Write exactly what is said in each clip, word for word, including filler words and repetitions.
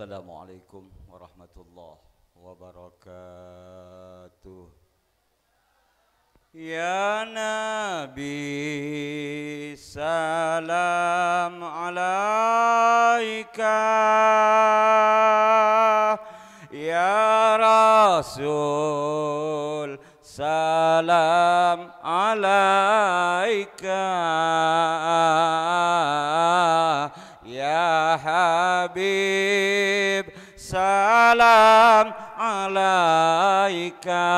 Assalamualaikum warahmatullahi wabarakatuh. Ya Nabi, salam alaika. Ya Rasul, salam alaika. Ya Habib, salam alaika.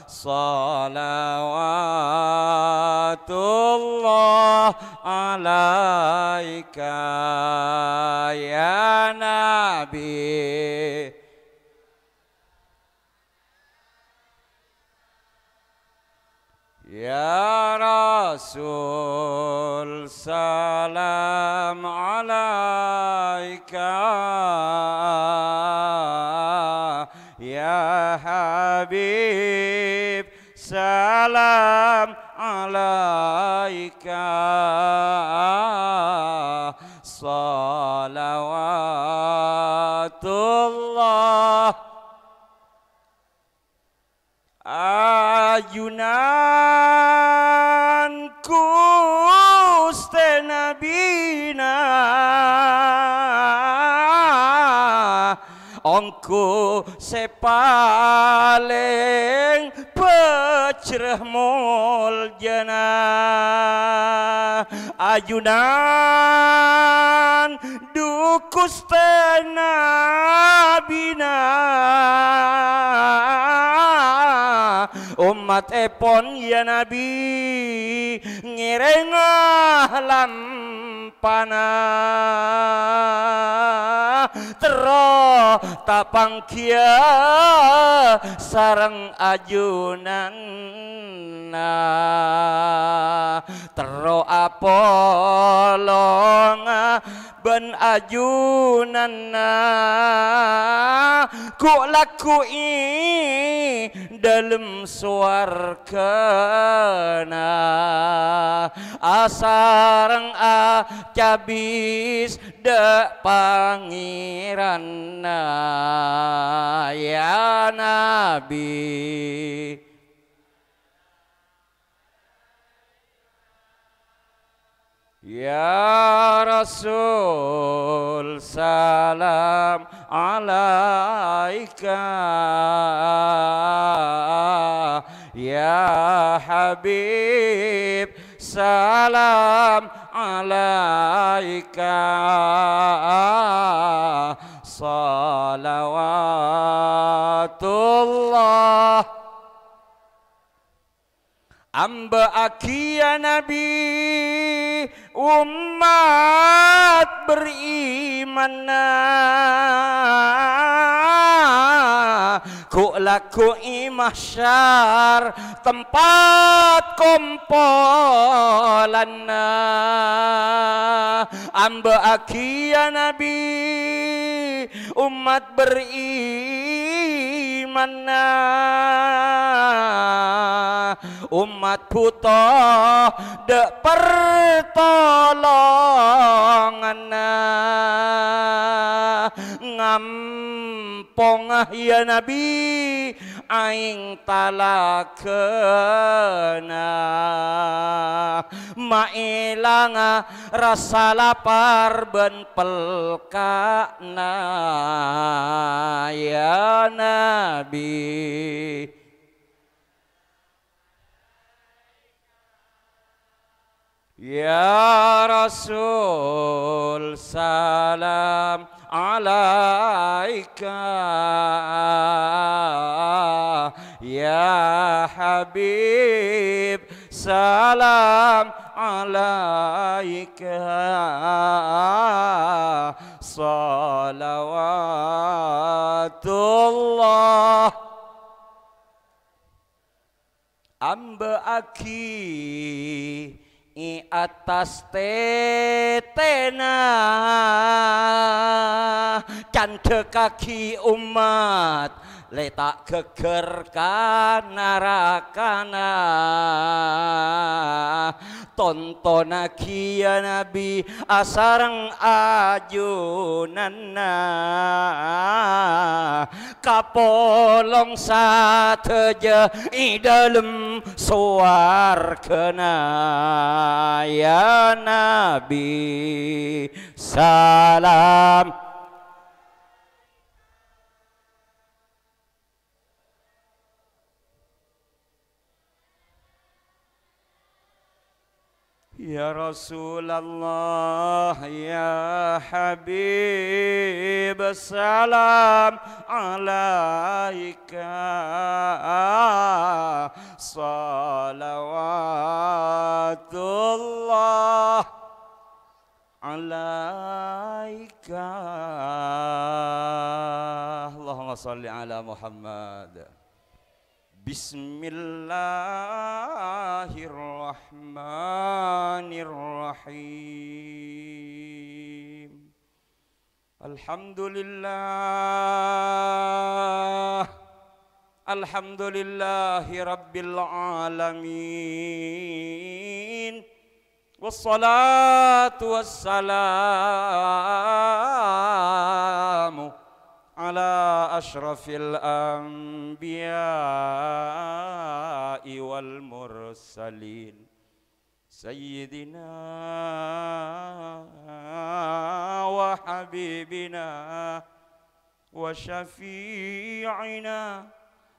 Salawatullah alaika, ya Nabi. Ya Rasul, salam alaika. Ya Habib, salam alaika. Salawatullah. Ajunan Ghustè Nabina, ongghu sè palèng bhâjhrâ moljâna. Ajunan Dhu Ghustè Nabina, ommattèpon, ya Nabi, ngèrènga lampana. Terro tapangghiyâ sareng ajunanna. Terro apolonga bân ajunanna, ghu'-lagghu'i dâlem sowarghâna, asareng acabis dâ' Pangèranna, ya Nabi. Ya Rasul, salam alaika. Ya Habib, salam alaika. Salawatullah. Ambâ'âghi, ya Nabi, ommat berimanna, ghu'-lagghu'i mahsyar tempat kompolanna. Ambâ'âghi, ya Nabi, ommat berimanna, ommat bhuto dâ' partolonganna. Ngamponga, ya Nabi, aèng talagâna, maèlanga rassa lapar bân pelka'na, ya Nabi. Ya Rasul, salam alaika. Ya Habib, salam alaika. Salawatullah. Ambâ'âghi è attas tètèna, Andhâkaghi ommat, lè ta' ghâggâr ka narakana. Tontonaghi, ya Nabi, asareng ajunanna. Kapolong sadhâjâ è dâlem sowarghâna, ya Nabi. Salam. Ya Rasulullah, ya Habib, salam alaika. Salawatullah alaika. Allahumma shalli ala Muhammad. Bismillahirrahmanirrahim. Alhamdulillah. Alhamdulillahi rabbil alamin. Wassalatu wassalamu ala asyrafil anbiya'i wal mursalin. Sayyidina wa habibina wa syafi'ina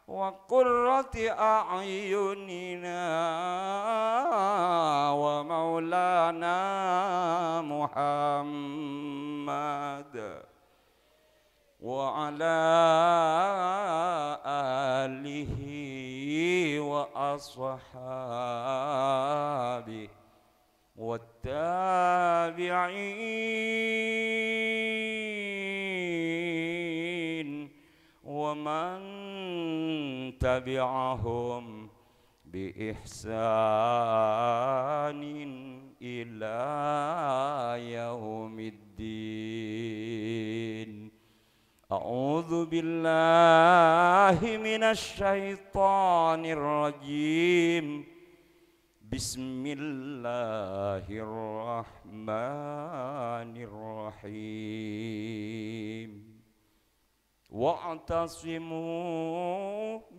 wa qurrati a'yunina wa maulana Muhammad. Wa ala alihi wa ashabihi wa tabi'in wa man tabi'ahum bi ihsanin ila yaumiddin. A'udzu billahi minasy syaithanir rajim. Bismillahirrahmanirrahim. Wa'tasimu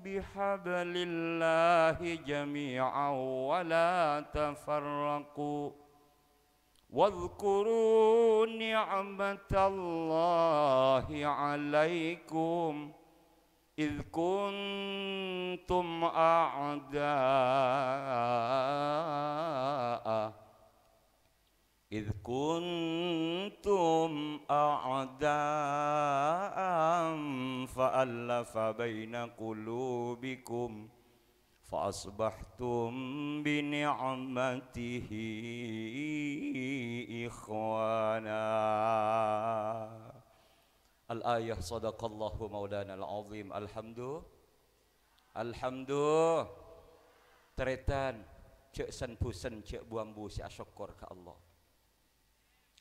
bihablillahi jami'an wa la tafarraqu. Wadhkuru ni'matallahi 'alaikum idh kuntum a'da'a إذ كنتم أعداء فألف بين قلوبكم فأصبحتم بنعمته إخوانا. Al-ayah, sadaqallahu maulana al-azim. Alhamdu-, alhamdu-, tarètan, jhâ' sen-bhusen, jhâ' bu-ambu sè asokkor ka Allah.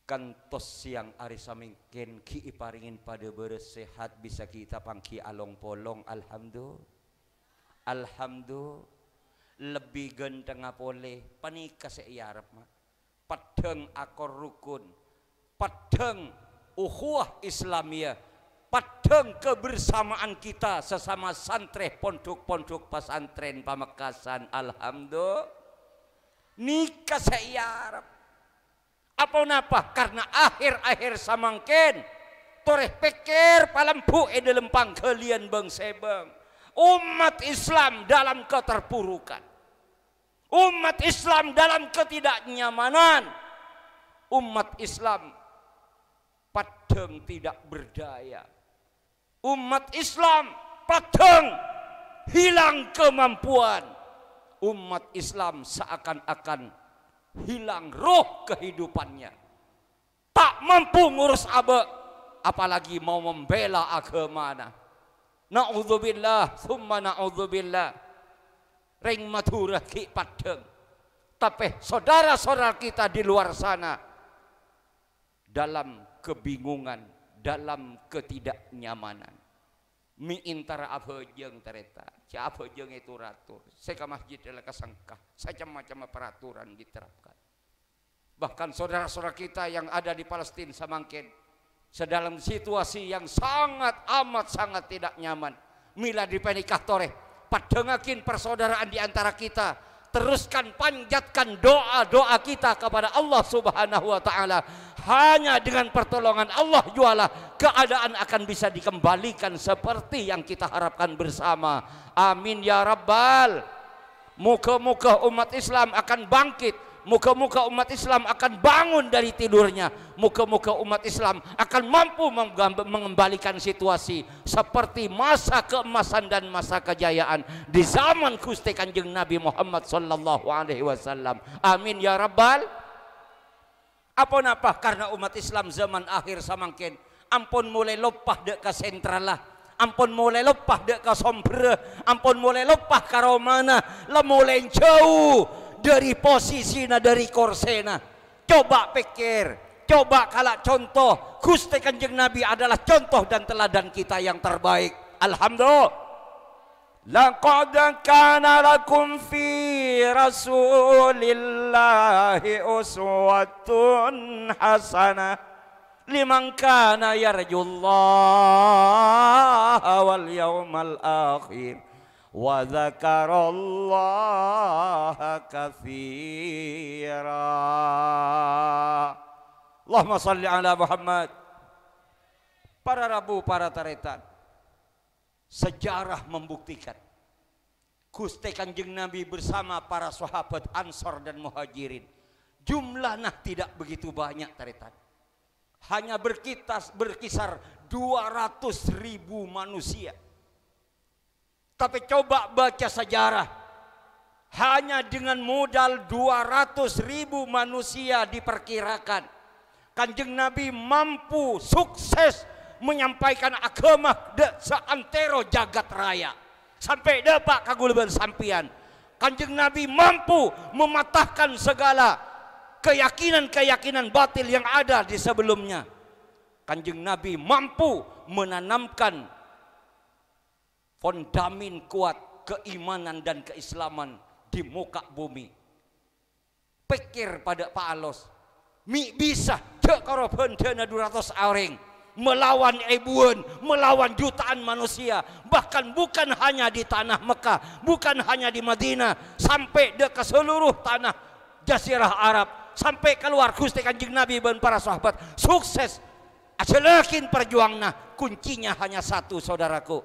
Kantos sèyang arè samangkèn ghi' èparèngè padâ bârâs sehat, bisa ghi' tapangghi along-polong. Alhamdu-, alhamdu-, lebbi ghântengnga polè. Panèka sè èarep, Ma'. Peddhâng akor rukun, peddhâng ukhuwah Islamiyah, peddhâng kebersamaan kita sesama santrè pondhuk-pondhuk pesantren Pamekasan. Alhamdulillah. Nèka sè èarep. Aponapa? Karena akhir-akhir samangkèn, torè pèkkèr palembu' è dâlem pangghâliyân bâng-sèbâng. Umat Islam dalam keterpurukan. Umat Islam dalam ketidaknyamanan. Umat Islam peddhâng tidak berdaya. Umat Islam peddhâng hilang kemampuan. Umat Islam seakan-akan hilang roh kehidupannya. Ta' mampu ngurus abâ', apalagi mau membela aghâmana. Na'udzubillah, tsumma na'udzubillah. Rèng Madhurâ ghi' peddhâng. Tapè saudara-saudara kita di luar sana dalam kebingungan, dalam ketidaknyamanan. Mè' èntara abhâjâng, tarètan. Sè abhâjâng ètur-atur. Sè ka masjid la kasangka. Sacem-macemma peraturan diterapkan. Bahkan saudara-saudara kita yang ada di Palestina samangkèn, sedalam situasi yang sangat amat sangat tidak nyaman. Mila dhi panèka torè, paddhângaghi persaudaraan di antara kita. Teruskan, panjatkan doa-doa kita kepada Allah Subhanahu wa Ta'ala. Hanya dengan pertolongan Allah jualah keadaan akan bisa dikembalikan seperti yang kita harapkan bersama. Amin ya Rabbal. Moga-moga umat Islam akan bangkit. Moga-moga umat Islam akan bangun dari tidurnya. Moga-moga umat Islam akan mampu menggamb-, mengembalikan situasi seperti masa keemasan dan masa kejayaan di zaman Ghustè Kanjeng Nabi Muhammad sallallahu alaihi wasallam. Amin ya Rabbal. Aponapa? Karena umat Islam zaman akhir samangkèn ampon molaè loppa dâ' ka sentralla, ampon molaè loppa dâ' ka sombherra, ampon molaè loppa ka romana, la molaè jhâu dâri posisina, dâri korsèna. Coba pèkkèr, coba kala' conto. Ghustè Kanjeng Nabi adalah contoh dan teladan kita yang terbaik. Alhamdulillah. لقد كان لكم في رسول الله أسوة حسنة لمن كان يرجو الله واليوم الآخر وذكر الله كثيرا. اللهم صل على محمد. Para rabu, para tarètan. Sejarah membuktikan, Ghustè Kanjeng Nabi bersama para sahabat Ansor dan Muhajirin, jumlahnya tidak begitu banyak, tarètan. Hanya berkitas-, berkisar dua ratus ribu manusia. Tapi coba baca sejarah, hanya dengan modal dua ratus ribu manusia diperkirakan, Kanjeng Nabi mampu sukses menyampaikan agama dâ' saantero jagat raya. Sampè' dâpa' ka ghulâ bân sampèyan. Kanjeng Nabi mampu mematahkan segala keyakinan-keyakinan batil yang ada di sebelumnya. Kanjeng Nabi mampu menanamkan fondamen kuat keimanan dan keislaman di muka bumi. Pèkkèr padâ paalos. Mè' bisa jhâ' karo bhândhâna dua ratus orèng melawan èbuwân, melawan jutaan manusia. Bahkan bukan hanya di tanah Mekah, bukan hanya di Madinah, sampè' dâ' ka seluruh tanah Jazirah Arab, sampè' kalowar Ghustè Kanjeng Nabi bân para sahabat sukses ajhâlâghin parjuwanganna. Kuncinya hanya satu, saudaraku.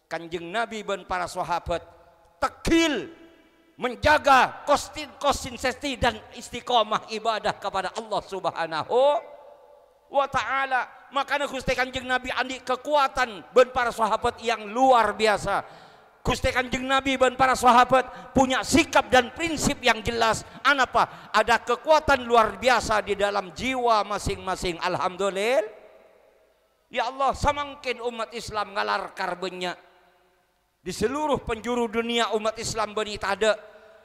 Kanjeng Nabi bân para sahabat teggil menjaga kostin-, konsistensi dan istiqomah ibadah kepada Allah Subhanahu wa Ta'ala. Makana Ghustè Kanjeng Nabi andi' kekuatan bân para sahabat yang luar biasa. Ghustè Kanjeng Nabi bân para sahabat punya sikap dan prinsip yang jelas. Anapa? Ada kekuatan luar biasa di dalam jiwa masing-masing. Alhamdulillah. Ya Allah, samangkèn ommat Islam ngalarkar bânnya'. Di seluruh penjuru dunia ommat Islam bânnè tadâ'.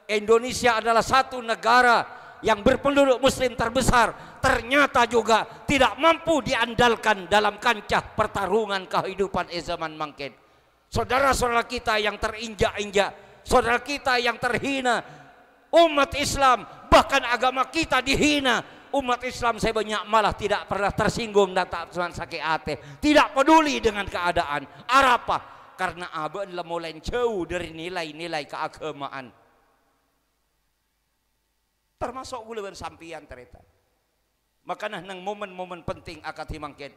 Indonesia adalah satu negara yang berpenduduk muslim terbesar, ternyata juga tidak mampu diandalkan dalam kancah pertarungan kehidupan è zaman mangkèn. Saudara-saudara kita yang terinjak-injak, saudara kita yang terhina, umat Islam, bahkan agama kita dihina. Umat Islam sè bânnya' malah tidak pernah tersinggung dan tak pernah sakè' atè, tidak peduli dengan keadaan. Arapa? Karena abâ'na la molaè jhâu dâri nilai-nilai keagamaan. Termasuk ghulâ bân sampèyan, tarètan. Makana neng momen-momen penting akadhi mangkèn,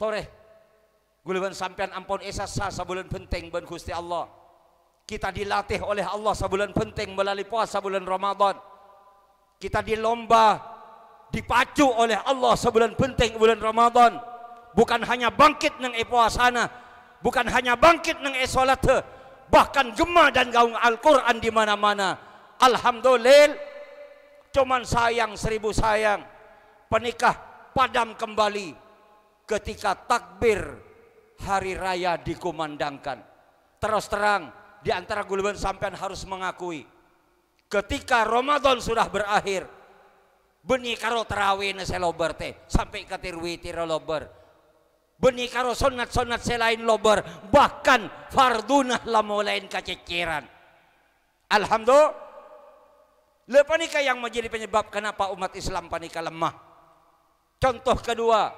torè, ghulâ bân sampèyan ampon èsassa sabulân bhenteng bân Ghustè Allah. Kita dilatih oleh Allah sabulân bhenteng melalui puasa bulân Ramadan. Kita dilomba, dipacu oleh Allah sabulân bhenteng bulân Ramadan. Bukan hanya bangkit neng è puasana, bukan hanya bangkit neng è sholatta, bahkan gemma dan gaung Al-Qur'an di mana-mana. Alhamdulillah. Cuman sayang seribu sayang, panèka padam kembali ketika takbir hari raya dikumandangkan. Terus terang, di antara ghulâ bân sampèyan harus mengakui, ketika Ramadan sudah berakhir, Bânnè karo tarawèna sè lobâr, tè, sampè' ka tir-witèrra lobâr. Bânnè karo sonnat-sonnat sè laèn lobâr, bahkan fardhuna la molaè kacècèran. Alhamdulillah. Lha panèka yang menjadi penyebab kenapa umat Islam panèka lemah. Conto kedua,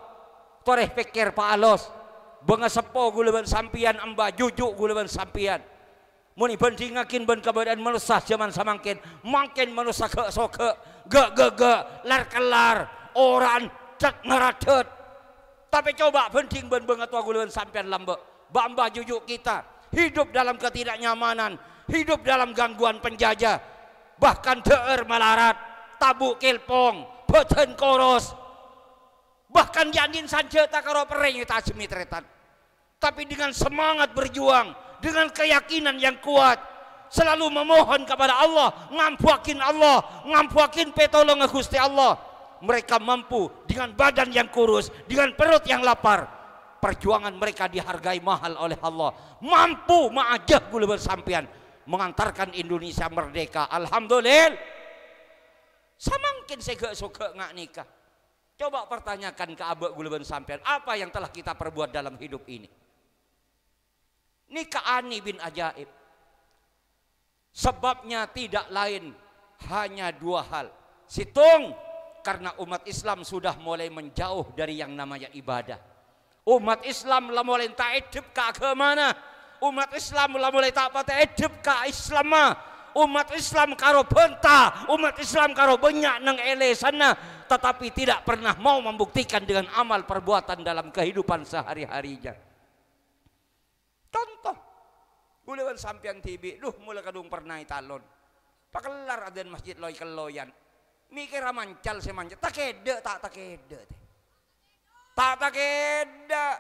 torè pèkkèr paalos, bângaseppo ghulâ bân sampèyan, emba juju' ghulâ bân sampèyan. Mon èbhândhingngaghi bân kabâdâ'ân manossa jhâman samangkèn, mangkèn manossa ghâ'-soghâ', ghâ'-ghâghâ', lar-kellar, ora'an, dhât-ngaradhât. Tapè coba bhândhing bân bângatowa ghulâ bân sampèyan lambâ', bâ'-embâ juju' kita hidup dalam ketidaknyamanan, hidup dalam gangguan penjajah, bahkan dhâ'âr malarat, tabu' kèlpong, bhâdhân koros, bahkan jhâ' andi'na sanjhâta karo perrèng ètajemmè tarètan. Tapi dengan semangat berjuang, dengan keyakinan yang kuat, selalu memohon kepada Allah, ngambuwâghin Allah, ngambuwâghin pètolongnga Ghustè Allah. Mereka mampu dengan badan yang kurus, dengan perut yang lapar. Perjuangan mereka dihargai mahal oleh Allah. Mampu maajâ ghulâ bân sampèyan mengantarkan Indonesia merdeka. Alhamdulillah. Samangkèn sè ghâ'-soghâ' nga' nèka. Coba pertanyakan ka abâ' ghulâ bân sampèyan, apa yang telah kita perbuat dalam hidup ini? Nèka anè bin ajaib. Sebabnya tidak lain, hanya dua hal. Sèttong, karena umat Islam sudah mulai menjauh dari yang namanya ibadah. Umat Islam la molaè ta' èdhep ka aghâmana. Umat Islam la molaè ta' patè èdhep ka Islamma. Umat Islam karo bânta, umat Islam karo bânnya' nèng è lèsanna, tetapi tidak pernah mau membuktikan dengan amal perbuatan dalam kehidupan sehari-harinya. Conto, ghulâ bân sampèyan dhibi', dhu, mola kadhung pernah ètalon. Pakellar adzan masjid loy-kelloyan. Mèkkèra mancal sè mancal, takèdhâ' ta' takèdhâ', tè. Ta' takèdhâ'.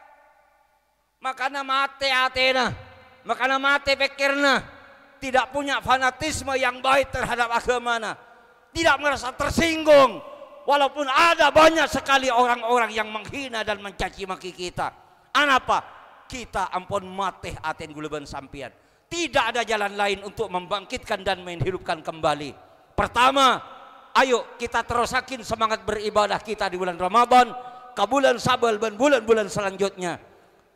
Makana matè atèna, makana matè pèkkèrra. Tidak punya fanatisme yang baik terhadap aghâmana. Tidak merasa tersinggung. Walaupun ada banyak sekali orang-orang yang menghina dan mencaci maki kita. Anapa? Kita ampon matè atèna ghulâ bân sampèyan. Tidak ada jalan lain untuk membangkitkan dan menghidupkan kembali. Pertama, ayo kita terusaghi semangat beribadah kita di bulan Ramadan, ka bulan Syawal bân bulan-bulan selanjutnya.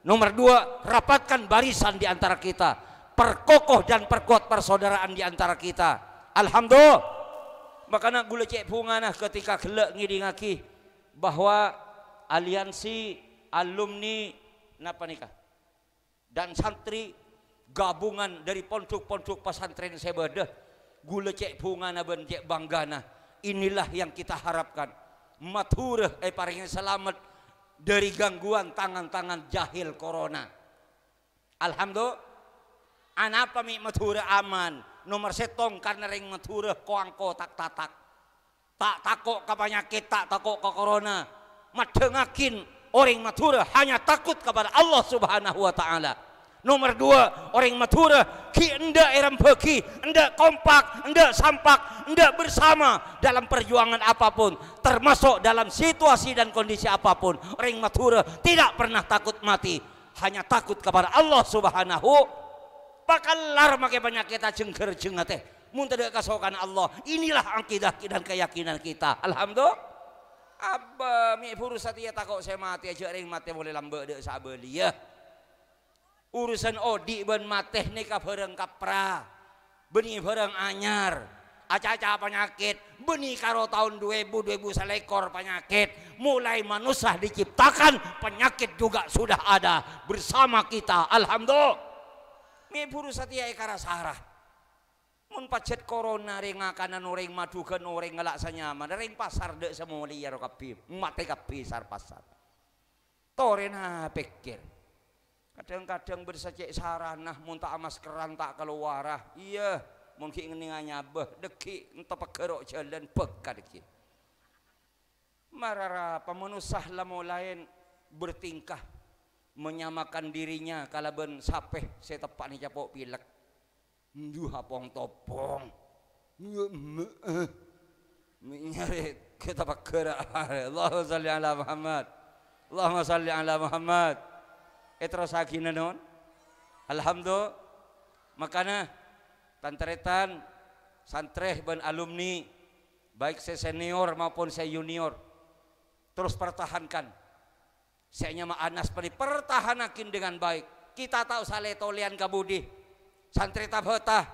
Nomor dua, rapatkan barisan di antara kita. Perkokoh dan perkuat persaudaraan di antara kita. Alhamdulillah. Makana ghulâ cè' bhungana ketika ghellâ' ngèdingngaghi bahwa aliansi alumni napa nèka? Dan santri gabungan dari pondhuk-pondhuk pesantren sè bâdâ, ghulâ cè' bhungana bân cè' bânggana. Inilah yang kita harapkan. Madhurâ èparèngè salamet dâri gangguan tangan-tangan jahil corona. Alhamdulillah. Anapa mè' Madhurâ aman? Nomer sèttong, karna rèng Madhurâ ko-angko tak-tatak. Ta' tako' ka panyakèt, ta' tako' ka corona. Maddhângngaghi orèng Madhurâ hanya takut kepada Allah Subhanahu wa Ta'ala. Nomer dua, orèng Madhurâ ghi' endâ' èrembhâghi, endâ' kompak, endâ' sampak, endâ' bersama dalam perjuangan apapun, termasuk dalam situasi dan kondisi apapun. Orèng Madhurâ tidak pernah takut mati, hanya takut kepada Allah Subhanahu. Pakellar makè panyakèt ajhengghâr jhângnga tè. Mon tadâ' kasokanna Allah, inilah akidah dan keyakinan kita. Alhamdulillah. Abbâ, mè' buru satèya tako' sè matè, jhâ' rèng matè molè lambâ' dâ' sabâliyâ. Urusan odi' bân matè nèka bhârâng kaprah, bânnè bhârâng anyar, acaca panyakèt, bânnè karo taon du èbu, du èbu salèkor panyakèt. Mulai manossa diciptakan, penyakit juga sudah ada bersama kita. Alhamdulillah. Mè' buru satèya èkara-sara. Mon pajhât corona, rèng ngakanan orèng, madhughân orèng, ngala' sanyamana, rèng pasar dâ' samolèya ro kabbhi, matè kabbhi sar-pasar. Torèna pèkkèr. Kadhâng-kadhâng bâdâ sè cè' sarana, mon ta' amaskeran ta' kalowara. Iyâ, mon ghi' ngennènga nyabâ, dâggi' ènto pagghâro' jhâlân, bâkka dâggi'. Mara arapa manossa la molaè bertingkah menyamakan dirinya kalabân sapè sè teppa'na ècapo' pilek. Ndu apong-topong. Ndu me'e. Mè' nyarè kita pagghâra. Allahumma shalli ala Muhammad. Allahumma shalli ala Muhammad. Èterrossaghi, non. Alhamdulillah. Makana, tan-tarètan, santrè bân alumni, Baik sè senior maupun sè junior, terus pertahankan. Sè nyama Anas panè pertahanaghi dengan baik. Kita ta' osa lè-tolèyan ka budi. Santrè Tabata,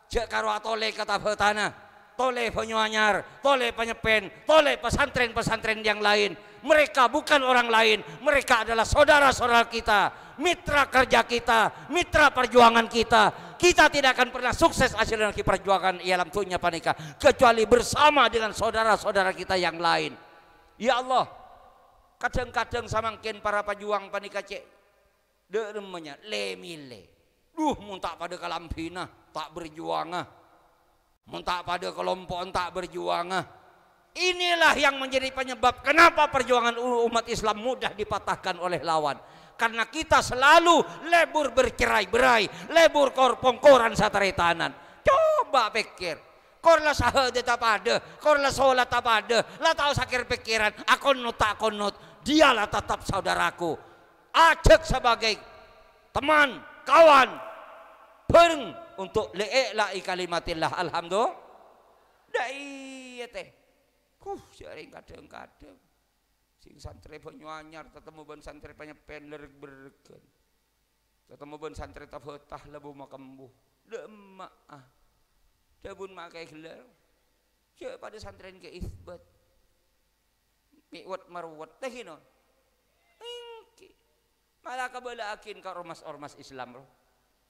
jhâ' karo atolè ka Tabatana. Tolè Banyuanyar, tolè Panyeppen, tolè pesantren-pesantren yang lain. Mereka bukan orang lain, mereka adalah saudara-saudara kita, mitra kerja kita, mitra perjuangan kita. Kita tidak akan pernah sukses ajhâlânnaghi perjuangan è alam dhunnya panèka kecuali bersama dengan saudara-saudara kita yang lain. Ya Allah, kadhâng-kadhâng samangkèn para pajuwang panèka cè' dâ' remma nyè lè-mèlè. Duh, mon ta' padâ kalambhina, ta' berjuanga. Mon ta' padâ kalompo'na, ta' berjuanga. Inilah yang menjadi penyebab kenapa perjuangan u-, umat Islam mudah dipatahkan oleh lawan. Karena kita selalu lebur bercerai-berai, lebur kor-, pongkoran sataretanan. Coba pèkkèr, kor la sahadât padâ, kor la solat padâ, la ta' osa kèr-pèkkèran, akonot ta' akonot, dialah tetap saudaraku. Ajhâk sebagai teman, kawan, bhâreng untuk li'ila'i kalimatillah. Alhamdulillah. Dâ' iyâ, tè. Huh, jhâreng kadhâng-kadhâng. Sè santrè Banyuanyar tatemmo bân santrè Panyeppen lerrek-berregan. Tatemmo bân santrè Tabata la bu-makembu. Dâ' emma'a. Dhâbuna ma' kaè ghellâ'. Jhâ' padâ santrèna kè isbat. Mèwet-marwet, tè ghi non. Èngghi. Mala kabâlâ'âghin ka ormas-ormas Islam, ro.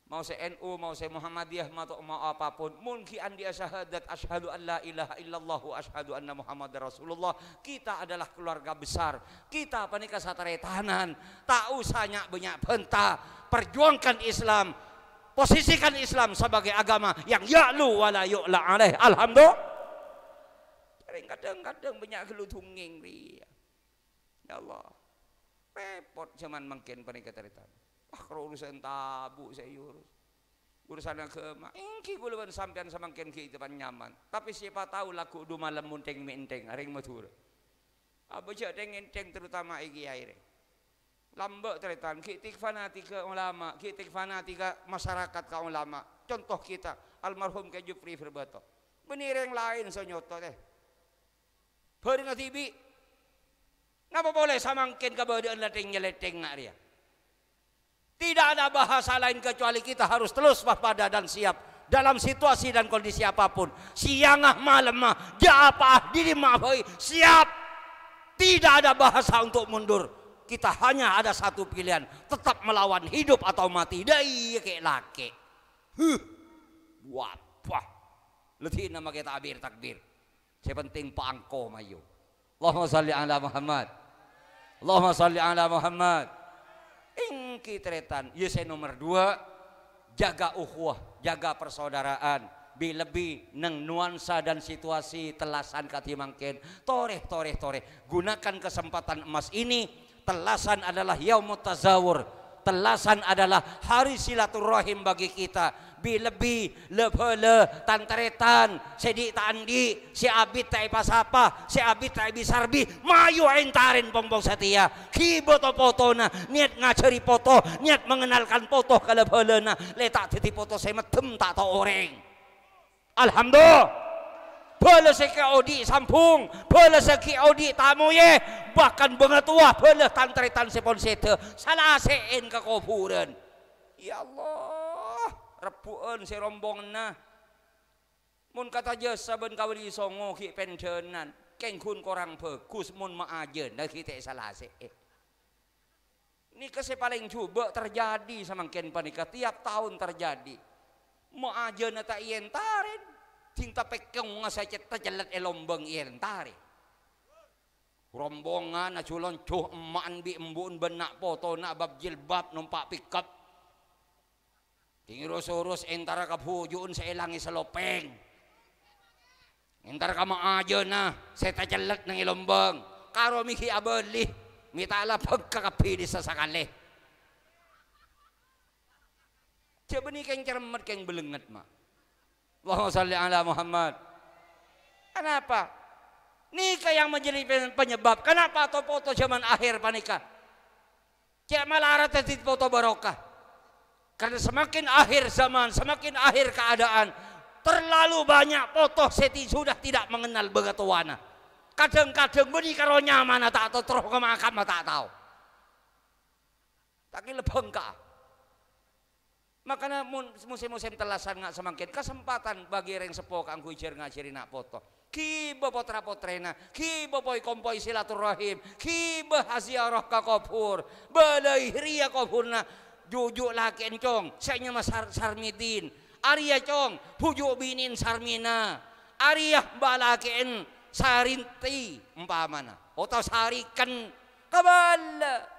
Mau sè N U, mau sè Muhammadiyah, mato-, mau apapun. Mon ghi' andi'â syahadat, "Asyhadu an la ilaha illallah wa asyhadu anna Muhammadar Rasulullah." Kita adalah keluarga besar. Kita panèka sataretanan. Ta' osa nya'-bânnya' bhânta. Perjuangkan Islam. Posisikan Islam sebagai agama yang ya'lu wa la yu'la alaih. Alhamdulillah. Kadhâng-kadhâng bânnya' ghâllu dhungngèng rèya. Ya Allah. Rèpot jhâman mangkèn panèka tarètan. Wah, karo urusan tabu' sè èurus. Urusan aghâma. Èngghi kaulâ bân sampèyan samangkèn ghi' tepan nyaman. Tapè siapa tau lagghu' du malem mon thèng-mènthèng, arèng Madhurâ. Abâ' jhâ' thèng-ènthèng terutama è kèyaè rè. Lambâ' tarètan, ghi' tèk fanatika ulama, ghi' tèk fanatika masyarakat ka ulama. Contoh kita, almarhum Kè Jupri Ferbato. Bânnè rèng laèn sè nyoto, tè. Bhârengnga dhibi'. Napa polè samangkèn kabâdâ'ân la thèng-nyalèthèngnga rèya? Tidak ada bahasa lain kecuali kita harus terus waspada dan siap dalam situasi dan kondisi apapun. Siangnga malemma, jhâ' apa'a, dâri dimma'a bhâi, siap. Tidak ada bahasa untuk mundur. Kita hanya ada satu pilihan, tetap melawan hidup atau mati. Dâ' iyâ kè' lakè'. Huh. Wabah. Ladhina makè takbir-takbir. Sè penting paangko mayu. Allahumma shalli ala Muhammad. Allahumma shalli ala Muhammad. Èngghi tarètan, ya sè nomer dua, jaga ukhuwah, jaga persaudaraan. Bi-, lebbi neng nuansa dan situasi tellasan kadhi mangkèn. Torè, torè, torè. Gunakan kesempatan emas ini. Tellasan adalah Yaumut Tazawur. Tellasan adalah hari silaturahim bagi kita. Bi-, lebbi, la-, bhâlâ, tan-tarètan, sè dhi' ta' andi', sè abit ta' èpasapa, sè abit ta' èbi-sarbi, mayu èntarèn pong-pong satèya. Ghi' bâto potona, niyat ngajhâri poto, niyat mengenalkan poto ka la-bhâlâna, lè ta' dhâddhi poto sè meddhem ta' tao orèng. Alhamdulillah. Bhâlâ sè ghi' odi' sambung, bhâlâ sè ghi' odi' tamoyè, bahkan bângatowa bhâlâ tan-tarètan sè pon sèdhâ, salasè'èn ka kobhurân. Ya Allah, rebbhu'ân sè rombonganna. Mon kata jasa bân kawali songo ghi' pendhânan, kèng ghun korang bhâghus mon maajâna ghi' ta' salasè'è. Nèka sè palèng jhubâ' terjadi samangkèn panèka, tiap taon terjadi. Maajâna ta' èèntarè, dhing tapèkkongnga sè cet-, tacellèt è lombâng èèntarè. Rombongan aju-lonju, emma'en bi' embu'en bân na' potona bab jilbab nompa' pikep. Dhing ros-oros èntara ka bhuju'en sè èlangè salopèng. Èntar ka maajâna sè tacellèt neng è lombâng. Karo mè' ghi' abâli, mè' ta' la bhângka kabbhi dhisa sakalè. Jhâ' bânnè kèng cermet, kèng bâlengnget, ma'. Allahumma shalli ala Muhammad. Kenapa? Nèka yang menjadi pe-, penyebab kenapa to-poto zaman akhir panèka cè' malarat dhâddhi poto barokah. Karena semakin akhir zaman, semakin akhir keadaan, Terlalu banyak poto sè ti-, sudah tidak mengenal bângatowana. Kadhâng-kadhâng bânnè karo nyamana ta' tao, terro ka makamma ta' tao. Ta' kèla bhângka'a. Makana mon, mosèm-mosèm tellasan nga' samangkèn, kasempatan bagi rèng seppo kaangghuy jhâr-ngajhâri na' poto. Ghibâ potra-potrèna, ghibâ poi-kompoi silaturrahim, ghibâ aziarah ka kobhur, bâlâi rèya kobhurna juju' lakè'en, Cong, sè nyama Sar-, Sarmidin, arèya, Cong, bhuju' binè'en Sarmina, arèya bâ' lakè'en Sarinti, ompamana, otabâ Sariken, kabâlâ.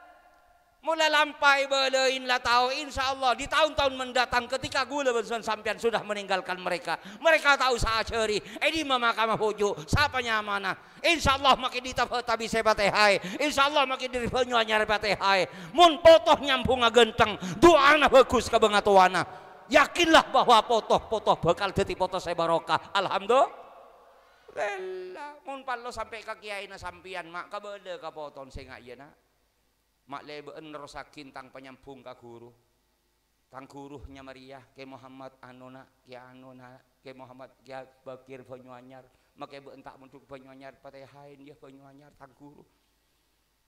Mon la lampa èbâlâi, la tao, insyaallah di tahun-tahun mendatang ketika ghulâ bân sampèyan sudah meninggalkan mereka, mereka ta' osa ajhâri è dimma makamma bhuju', sapa nyamana. Insyaallah makkè dhi Tabâtabhi sè patèhaè. Insyaallah makkè dhi Banyuanyar patèhaè. Mon poto nyambhungnga ghântheng, du'ana bhâghus ka bângatowana. Yakinlah bahwa poto-poto bhâkal dhâddhi poto sè barokah. Alhamdulillah. Mon parlo sampè' ka kèyaèna sampèyan, ma' kabâlâ ka potona sè nga' iyâ, Na'. Ma' lèbâ'ân nerrossaghi tang panyambhung ka ghuru. Tang ghuru nyama rèya, Kè Muhammad anu, Na', Kè anu, Na', Kè Muhammad, Kè Bakir Banyuanyar. Makkè bâ'ân ta' mondhuk Banyuanyar, patèhaè iyâ Banyuanyar, tang ghuru.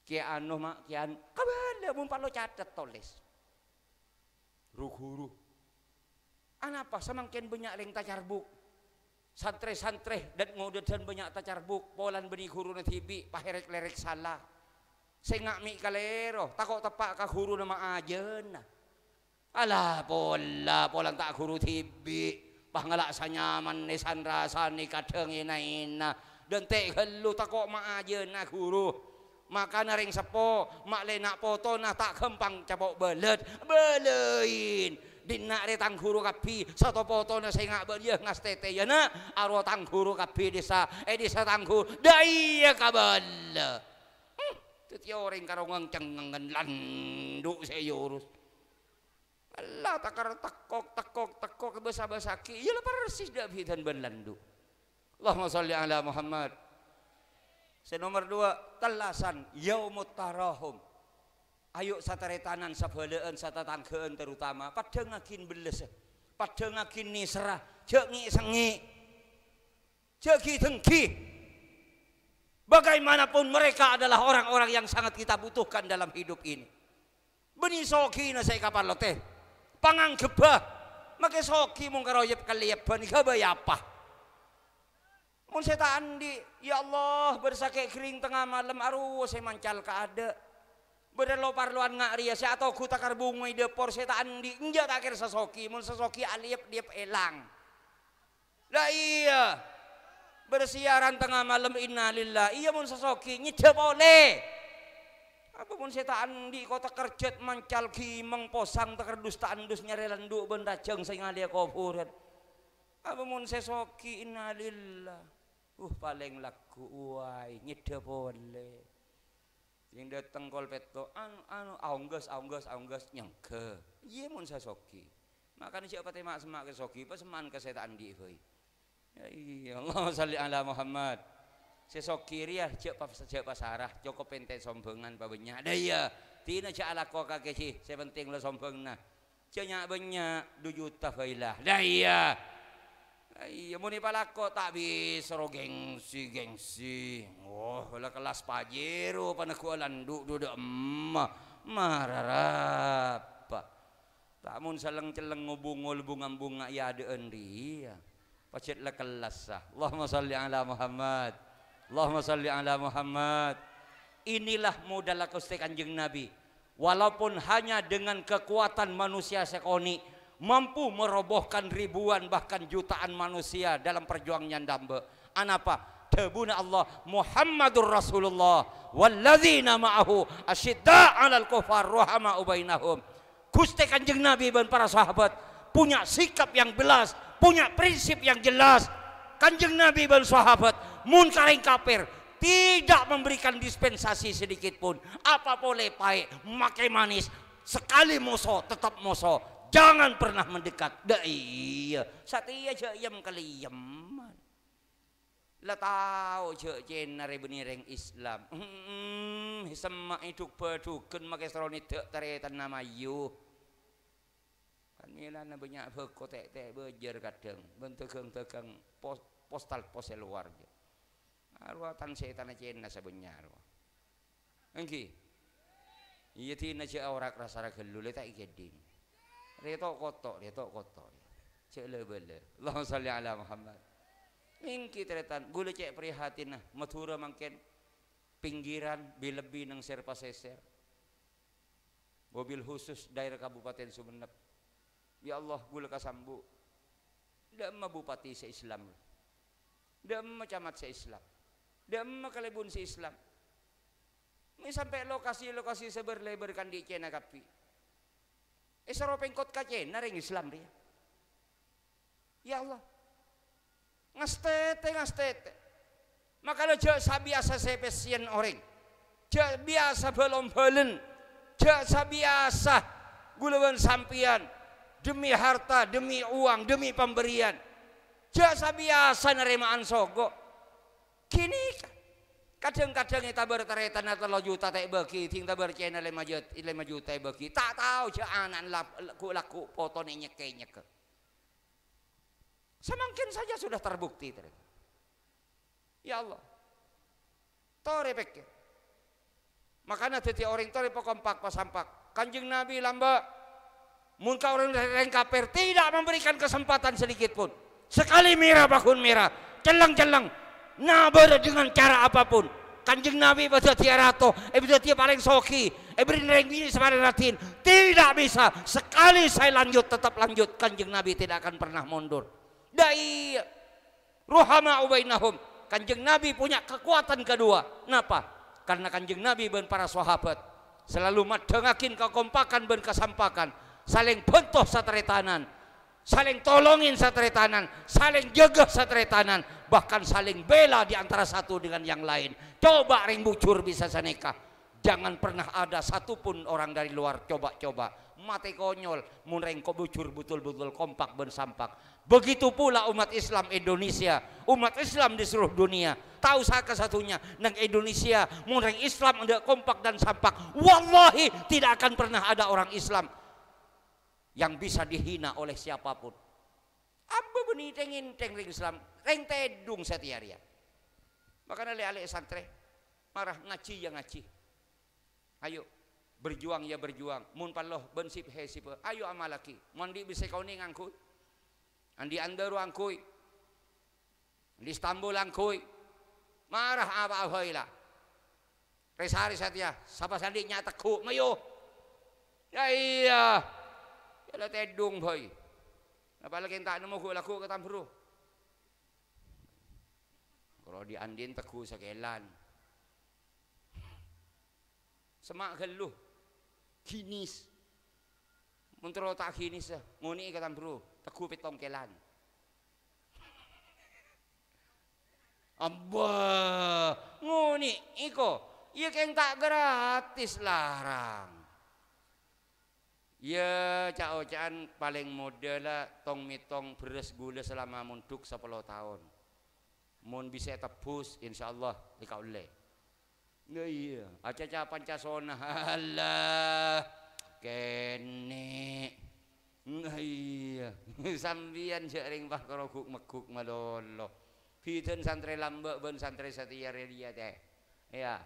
Kè anu, Ma', Kè anu. Kabâlâ, mon parlo catet, tolès. Ru-ghuru. Anapa samangkèn bânnya' rèng tacarbuk? Santrè-santrè dhân-ngodâdhân bânnya' tacarbuk, polana bânnè ghuruna dhibi' pahèrèk-lèrèk sala. Sènga' mè' kalèro, tako' teppa' ka ghuruna ma' ajâna. Ala pola, polana ta' ghuru dhibi', pas ngala' sanyamanna san-rasanna kadhâng èna-èna. Dhân ta' ghâllu tako' ma' ajâna ghuru. Makana rèng seppo, ma' lè na' potona ta' ghâmpang capo' bâlât. Bâlâi. Dinna' rè tang ghuru kabbhi, sato potona sènga' bâ'ân iyâ ngastètè, yâ, Na', arowa tang ghuru kabbhi dhisa, è dhisa tang ghuru, dâ' iyâ kabâlâ. Hmm, dhâddhi orèng karo ngèng-cèngèngan landu' sè èurus. Allah takar tekok, tekok, tekok, bâsa-bâsaghi. Iyâ la persis dâ' bhidhân bân landu'. Allahumma shalli ala Muhammad. Sè nomer duwâ', tellasan, Yaumut Tarahum. Ayo sataretanan, sabhâlâ'ân, satatangghâ'ân terutama, paddhângngaghi bellessa, paddhângngaghi nèserra, jhâ' ngè'-sengngè'. Jhâ' ghi-dengnghi. Bagaimanapun mereka adalah orang-orang yang sangat kita butuhkan dalam hidup ini. Bânnè soghina sè èkapalotè. Panganggebbhâ. Makkè soghi mon karoyep kalèyebbhân, ghâbây apa? Mon sè ta' andi', ya Allah, bâr sakè' ghering tengnga malem, arowa sè mancal kaadâ'. Bâr lo-parlowan nga' rèya sè atoghu takar bungoi dâpor sè ta' andi', enjâ' ta' kèra sasoghi, mon sasoghi alèyep-lèyep èlang. La iyâ. Bersiaran tengnga malem, innalillah. Iyâ, mon sasoghi, nyeddhâ polè. Apa mon sè ta' andi' kotak kerjat mancal gimeng posang takardus ta' andus nyarè landu' bân rajâng sè ngalèya kobhurân? Apa mon sè soghi, innalillah. Uh, palèng lagghu', wai, nyeddhâ polè. Sè dâteng kol pètto', anu, anu, aongghâs, aongghâs, aongghâs, nyangghâ. Iyâ, mon sè soghi. Makana jhâ' patè ma'-, semma' ka soghi, pasemman ka sè ta' andi' bhâi. Ya, iyâ, Allahumma shalli ala Muhammad. Sè soghi rèya jhâ' pas-, jhâ' pasara, cokop èntè' sombhângan pabânnya'. Dâ' iyâ, dina jhâ' alako ka kèjhi, sè penting la sombhângna. Jhâ' nya'-bânnya', du juta bhâi la. Dâ' iyâ. Iyâ, mon èpalako ta' bisa ro gengsi-gengsi. Oh, la kellas Pajero paneggu'a landu' du dâ' emma. Mararapa. Ta' mon saleng-celleng ngobungol bunga-bunga è adâ'ân rèya. Pajhât la kellassa. Allahumma shalli ala Muhammad. Allahumma shalli ala Muhammad. Inilah modal Ghustè Kanjeng Nabi. Walaupun hanya dengan kekuatan manusia sakonè', mampu merobohkan ribuan bahkan jutaan manusia dalam perjuangannya dâmbâ'. Anapa? Dhâbuna Allah, "Muhammadur Rasulullah, walladzina ma'ahu asyidda' 'alal kuffar, ruhama'u bainahum." Ghustè Kanjeng Nabi bân para sahabat punya sikap yang jelas, punya prinsip yang jelas. Kanjeng Nabi bân sahabat, mon ka rèng kafir, tidak memberikan dispensasi sedikit pun. Apa polè paè', makè manis, sekali moso, tetap moso. Jangan pernah mendekat. Dâ' iyâ, satèya jhâ' yem-kalèyemman. La tao jhâ' cèna rè bânnè rèng Islam. Hmm, semma'è dhuk-bhâdhughân makè soro nèddhâ' tarètanna mayu. Kan Mèlana bânnya' bhâko tè'-tè' bâjâr kadhâng, bân dhâghâng-dhâghâng pos-, postal pos è lowar, jâ. Arowa tan-sètanna Cèna sabânnya' rowa. Èngghi. Iyâ, dina jâ' aorak rasa ra ghâllu, lè ta' èghâdhing. Rè to' koto', rè to' koto'. Jâ' la-bâlâ. Allahumma shalli ala Muhammad. Èngghi, tarètan, ghulâ cè' prihatinna, Madhurâ mangkèn pinggiran, bi-, lebbi neng sèr pasèsèr. Wabil khusus daerah Kabupaten Sumenep. Ya Allah, ghulâ kasambu'. Dâ'emma bupati sè Islam. Dâ'emma camat sè Islam. Dâ'emma kalèbun sè Islam. Mè' sampè' lokasi-lokasi sè bâr-lèbâr kandhi' Cèna kabbhi. Èsoro pèngkot ka Cèna rèng Islam rèya. Ya Allah. Ngastètè, ngastètè. Makana jâ' sabiyasa sè pèssèyan orèng. Jâ' biyasa bâlom-bâlân. Jâ' sabiyasa ghulâ bân sampèyan demi harta, demi uang, demi pemberian. Jâ' sabiyasa narèma'an sogo'. Ghânèka. Kadhâng-kadhâng ètabâr tarètanna tello juta ta' èbâghi, dhing tabâr Cèna lèma jut-, lèma juta èbâghi. Ta' tao jâ' ana'na la-, lagghu'-lagghu' potona ènyek-kènyek. Samangkèn saja sudah terbukti, tarètan. Ya Allah. Torè pèkkèr. Makana dhâddhi orèng torè pakompak, pasampak. Kanjeng Nabi lambâ'. Mon ka orèng, rèng kafir tidak memberikan kesempatan sedikit pun. Sekali mèra, paghun mèra. Celleng-celleng. Nabârâ dengan cara apapun. Kanjeng Nabi èpadhâddhiyâ rato, èpadhâddhiyâ palèng soghi, èbâri rèng binè' sè palèng raddhin. Tidak bisa. Sekali saya lanjut, tetap lanjut. Kanjeng Nabi tidak akan pernah mundur. Dâ' iyâ. Ruhama'u bainahum. Kanjeng Nabi punya kekuatan kedua. Napa? Karena Kanjeng Nabi bân para sahabat selalu maddhângaghi kakompakan bân kasampakan, salèng bhânto satarètanan, salèng tolongè satarètanan, salèng jâgâ satarètanan, bahkan saling bela di antara satu dengan yang lain. Coba rèng bujur bisa sanèka. Jangan pernah ada satu pun orang dari luar coba-coba. Matè konyol, mon rèng ko-, bujur betul-betul kompak bân sampak. Begitu pula umat Islam Indonesia, umat Islam di seluruh dunia. Tahu sa-, ka satunya, neng Indonesia, mon rèng Islam endâ' kompak dan sampak, wallahi tidak akan pernah ada orang Islam yang bisa dihina oleh siapapun. Abâ' bânnè thèng-ènthèng rèng Islam, rèng tèdung satèya rèya. Makana lè-alè santrè, mara ngajhi ya ngajhi. Ayo, berjuang ya berjuang. Mon parlo bân sip-, hè sipè, ayo amallaghi. Mon andi' bisa èkaonè ngangghuy. Andi' Andâru angghuy. Andi' Istanbul angghuy. Mara apa'a bhâi la. Rè-sarè satèya, sapa sè andi' nya' tegghu', mayu. Ya iyâ. Ya la tèdung bhâi. Napa la kèng ta' nemmo ghu'-lagghu' ka tambhuru. Karo dhi'-andhi'en tegghu' sakèlan. Semma' ghâllu. Ginis. Mon terro ta' ginis, ngonè'è ka tambhuru, tegghu' pèttong kèlan. Abbâ, ngonè'è ko. Iyâ kèng ta' gratis larang. Iyâ, ca'-oca'an palèng modâ la tong-mètong bherrâs ghulâ salama mondhuk sapolo taon. Mon bisa ètebbhus, insyaallah èkaollè. Nah, iyâ, acaca pancasona, Allah, kènè'. Nah, iyâ, sampèyan jâ' rèng pas karo guk-megguk malolo. Bhidhâna santrè lambâ' bân santrè satèya rèya, tè. Iyâ.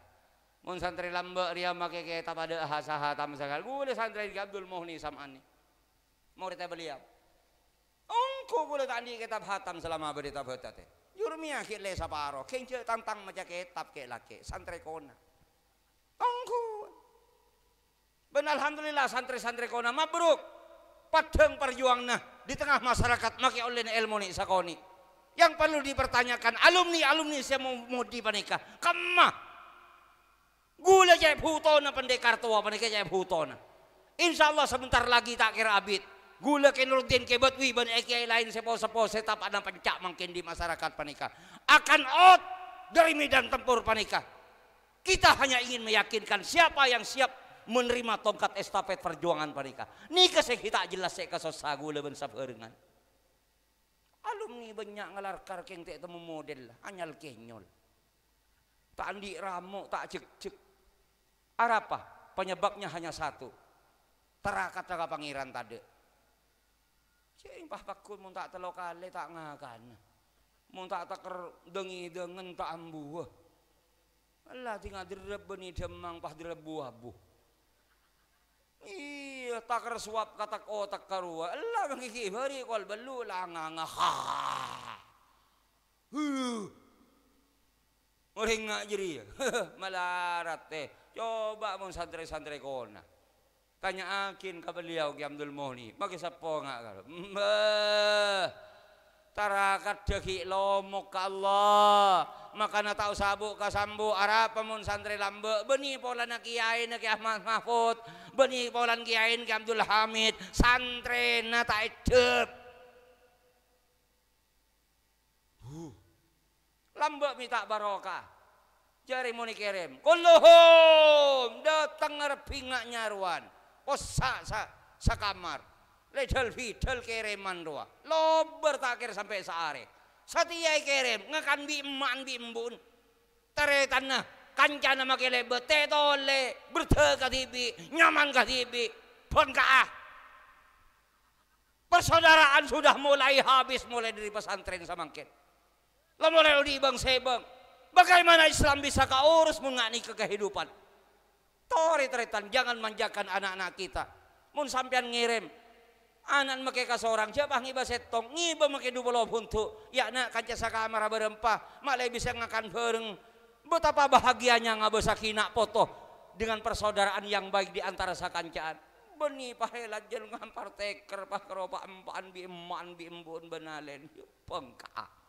Mon santrè lambâ' rèya makè kètab adâ' ha-, sahatam sakalè. Ghulâ santrè Ki Abdul Muhni Sam'ani. Morèdda beliau. Ongghu ghulâ ta' andi' kètab hatam salama bâdâ è Tabata, tè. Jurumiyah ghi' lè saparo, kèng jâ' tang-tang maca kètab kè'-lakè', santrè kona. Ongghu. Bân alhamdulillah, santrè-santrè kona mabruk. Paddhâng parjuwanganna di tengah masyarakat makè ollèna èlmo nè' sakonè'. Yang perlu dipertanyakan, alumni-alumni sè mo-, modi panèka, kemma? Ghulâ cè' bhutona pendekar towa panèka cè' bhutona. Insyaallah sebentar lagi ta' kèra abit. Ghulâ Kè Nuruddin Kè Badwi bân è-kèyaè laèn sè po-, sè po-, sè tapa'na penca' mangkèn di masyarakat panèka akan out dari medan tempur panèka. Kita hanya ingin meyakinkan siapa yang siap menerima tongkat estafet perjuangan panèka. Nèka sè ghi' ta' jelas sè èkasossa ghulâ bân sabhârengan. Alumni bânnya' ngalarkar kèng ta' temmo model, anyal kènyol. Ta' andi' ramo', ta' jhekjhek. Arapa? Penyebabnya hanya satu. Tarakatta ka Pangèran tadâ'. Cè' pas paggun mon ta' tello kalè ta' ngakana. Mon ta' tekker deng-ngedengngen ta' ambuwâ. Ella dinga derrep bânnè dhemmang pas derrep bu-abu. Iyâ, taker sowap ka tek-otek karowa. Ella mangkè ghi' bâri' kol bellu' la nganga. Ha. Huh. Orèng nga' jârèya. Malarat, eh. Coba mon santrè-santrè kona. Tanya'aghin ka beliau, Ki Abdul Muhni. Mangkè seppo nga' karo. Mbah. Tarakat dâggi' lomok ka Allah. Makana ta' osa bu'-kasambu', arapa mon santrè lambâ', bânnè polana kiyaèna Ki Ahmad Mahfud, bânnè polana kiyaèna Ki Abdul Hamid, santrèna ta' eddhep. Huh. Lambâ' mènta barokah. Jârèya mon èkèrèm. Kulluhum dâteng ngarebbhi nga' nyarowan. Possa' sa-, sakamar. Lèdhâl-bidhâl kèrèman rowa. Lobâr ta' kèra sampè' saarè. Satèya èkèrèm, ngakan bi' emma'an bi' embu'en. Tarètanna, kancana makè lèbât, tè-tolè, berdhâ kadhibi', nyaman kadhibi'. Bân ka'a. Persaudaraan sudah mulai habis mulai dari pesantren samangkèn. La mulai odi' bâng-sèbâng. Bagaimana Islam bisa kaurus mon nga' nèka kehidupan? Torè tarètan, jangan manjakan anak-anak kita. Mon sampèyan ngèrèm, ana'na makè kasorang, jhâ' pas ngibâ sèttong, ngibâ makè du polo bhundu. Ya, na', kanca sakamara bârâmpa, ma' lè bisa ngakan bhâreng. Betapa bahagianya ngabâsaghi na' poto dengan persaudaraan yang baik di antara sakancaan. Bânnè pas èlajân ngampar tèkèr, pas karopa empa'an bi' emma'an bi' embu'en bân alèn. Bângka'a.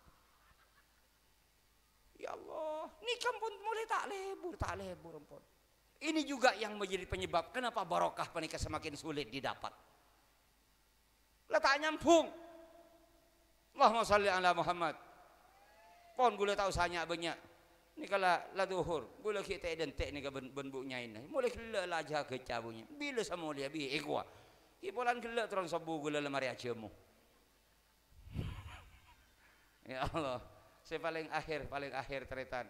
Ya Allah, nèka ampon mulai ta' lebur, ta' lebur ampon. Ini juga yang menjadi penyebab kenapa barokah panèka semakin sulit didapat. La ta' nyambhung. Allahumma shalli ala Muhammad. Pon ghulâ ta' osa nya'-bânnya'. Nèka la, la dhuhur. Ghulâ ghi' tè'-dântè' nèka bân, bân bu' nyaèna. Molaè ghellâ' la ajâgâ ca' bu' nya'. Bilâ samolèya bi' èkowa. Ghi' polana ghellâ' terron sobbhu ghulâ la marè ajâmo. Ya Allah. Sè palèng akhèr, palèng akhèr, tarètan.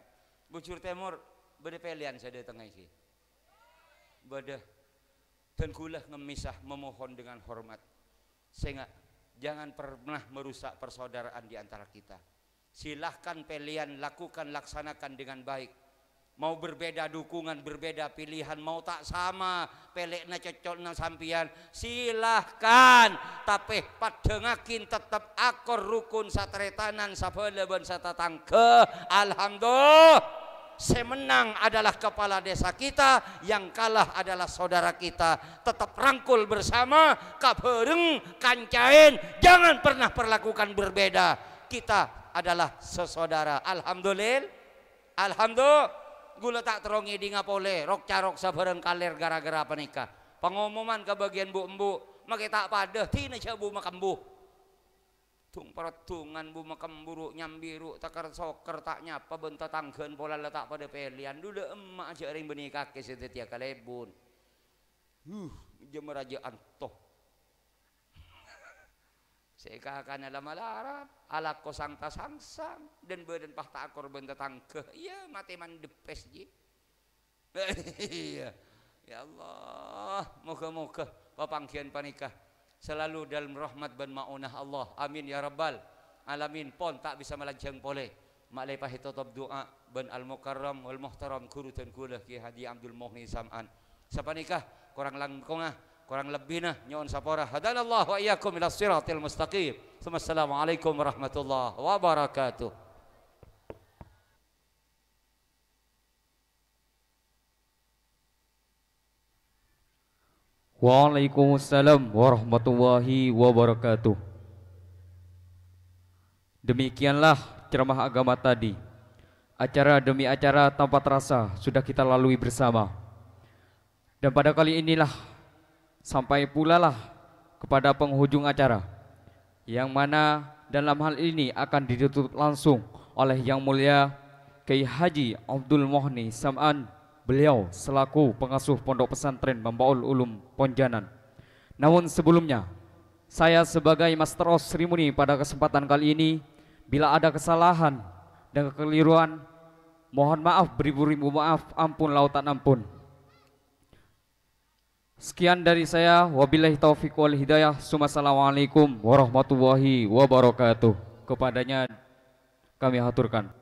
Bujur Tèmor, bâdâ pèlèyan sè dâtengnga ghi. Bâdâ. Dan ghulâ ngemmèsa memohon dengan hormat. Sènga', jangan pernah merusak persaudaraan di antara kita. Silahkan pèlèyan lakukan, laksanakan dengan baik. Mau berbeda dukungan, berbeda pilihan, mau ta' sama pèlèna cocco'na sampèyan, silahkan. Tapè paddhângaghi tettep akor rukun satarètanan, sabhâlâ bân satatangghâ. Alhamdulillah. Sè mennang adalah kepala desa kita, yang kalah adalah saudara kita. Tetap rangkul bersama, kabhâreng, kancaèn, jangan pernah perlakukan berbeda. Kita adalah sesaudara. Alhamdulillah. Alhamdulillah. Ghulâ ta' terro ngèdhinga polè, rok-carok sabhârâng kalèr ghârâ-ghârâ panèka. Pangomoman ka bâgiyân bu'-embu', makè ta' padâ, dina jhâ' bu' makembu. Dung-parèddungan bu' makembu ru' nyambi ru' takèr-sokèr ta' nyapa bân tatangghâna polana la ta' padâ pèlèyan. Dulâ emma' jhâ' rèng bânnè kakè sè dhâddhiyâ kalèbun. Huh, jhâ' marajâ'ân to. Sè èkakana la malarat, alako sang-tasangsang, dan bâdân pas ta' akor bân tatangghâ. Iyâ, matè mandheppes, jhi. Iyâ. Ya Allah, moga-moga papangghiyân panèka selalu dalam rahmat bân ma'unah Allah. Amin ya rabbal alamin. Pon ta' bisa malanjhâng polè. Ma'lè pas ètotop du'a bân Al-Mukarram wal Muhtaram ghuru dân ghulâ Kiai Haji Abdul Muhni Sam'an. Sapanèka korang langkongnga, korang lebbina nyo'on sapora. Hadanallahu wa iyyakum ila siratil mustaqim. Tsumma assalamualaikum warahmatullahi wabarakatuh. Waalaikumsalam warahmatullahi wabarakatuh. Demikianlah ceramah agama tadi. Acara demi acara tanpa terasa sudah kita lalui bersama. Dan pada kali inilah sampai pulalah kepada penghujung acara, yang mana dalam hal ini akan ditutup langsung oleh Yang Mulia Kiai Haji Abdul Muhni Sam'an, beliau selaku pengasuh Pondok Pesantren Mambaul Ulum Ponjanan. Namun sebelumnya, saya sebagai Master of Ceremony pada kesempatan kali ini, bila ada kesalahan dan kekeliruan, mohon maaf beribu-ribu maaf, ampun lautan ampun. Sekian dari saya, wabillahi taufiq wal hidayah. Assalamualaikum warahmatullahi wabarakatuh. Kepadanya kami haturkan.